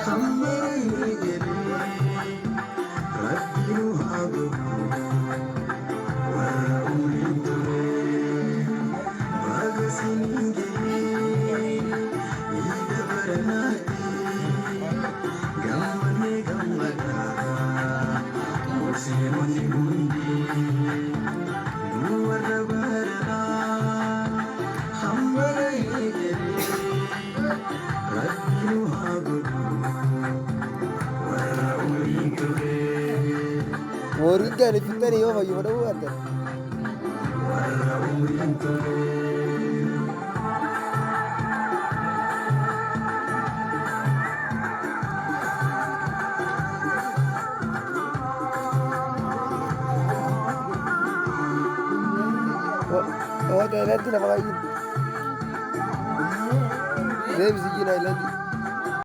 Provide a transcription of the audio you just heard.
Hambara eegalee Rabbi nu haa godhu warra umriin ture. Baga siniin gahee iida baranaatti gammannee gammadaa musliimonni hundi nu warra baranaa hambara eegalee Rabbi nu haa godhu warra umriin ture. Horiin kan fixxanii yoo fayyuma dha'uu baattan. Warra umriin ture. Oo Taayilaandii lafa baay'ee. Deebisi jiin Taayilaandii.